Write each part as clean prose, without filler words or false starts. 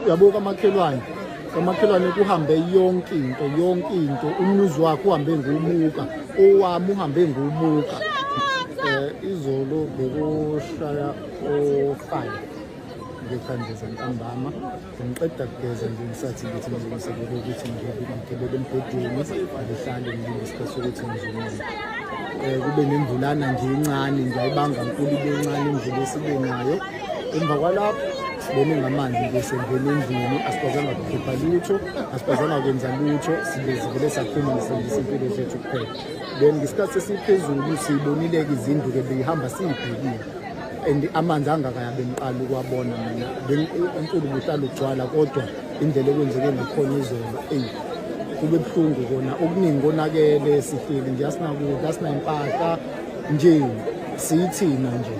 Uyabo kamakhelwane, kamakhelwane kuhambe yonke into, yonke into. Umuzi wakhe uhambe ngumuka, owami uhambe ngumuka. Izolo bekushaya o-5 ngekhandle zantambama, ngiqeda kugeza nje, ngisathi ngithi ngilungiselele ukuthi ngigibele embhedeni, ngihlale ngilinde isikhathi sokuthi ngizomela. Kube nemvulana nje encane nje, ayibanga nkulu, ibe encane imvula esibe nayo. Emva kwalapho sibone ngamanzi nje sengena endlini, asikwazanga kukhipha lutho, asikwazanga kwenza lutho, sibe sivele saphuma ngisebenzisa impilo zethu kuphela. Then ngesikhathi sesiphezulu siyibonile-ke izindlu-ke beyihamba siyibhekile, and amanzi angakaya bengiqala ukuwabona mina. Umfula ubuhlala ugcwala, kodwa indlela ekwenzeke ngakhona izolo, eyi, kube buhlungu kona, okuningi konakele. Sihleli nje asinakudla, asinayimpahla nje, siyithina nje,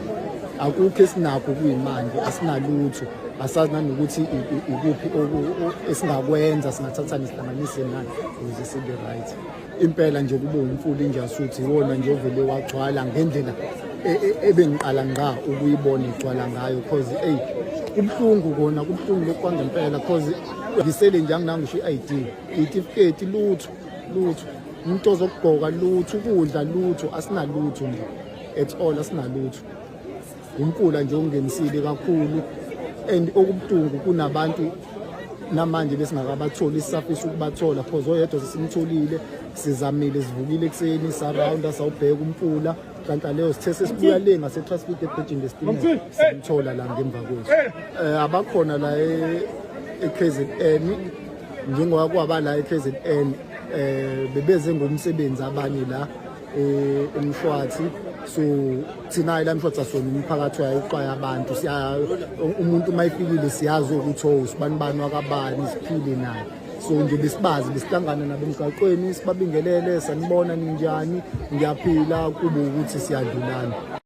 akukho esinakho kuyimanje, asinalutho, asazi nanokuthi ikuphi esingakwenza, singathathani sihlanganise nani ukuze sibe right. Impela nje kube umfula iNjasuthi iwona nje ovele wagcwala ngendlela ebengiqala ngqa ukuyibona igcwala ngayo, cause eyi, kubuhlungu kona, kubuhlungu lokhu kwangempela, cause ngisele nje anginangisho i-ID, itifiketi, lutho lutho, umuntu ozokugqoka lutho, ukudla lutho, asinalutho nje at all, asinalutho. Umfula nje ongenisile kakhulu, and okubuhlungu kunabantu namanje besingakabatholi, sisafisa ukubathola, cause oyedwa sesimtholile. Sizamile, sivukile ekuseni, sarawunda, sawubheka umfula. Nhlanhla leyo, sithe sesibuya le ngase-Transfit ebhejini lesitimela, simthola la ngemva kwethu. Abakhona la e-KZN, njengoba kwaba la e-KZN, bebeze ngomsebenzi abanye la eMshwathi. So thina la eMshwathi asona umphakathi uyayiqwaya abantu, siya umuntu uma efikile siyazi ukuthi oh, sibani bani wakabani, siphile naye. So nje besibazi, besihlangana nabo emgaqweni, sibabingelele, sanibona, ninjani, ngiyaphila, kube ukuthi siyadlulana.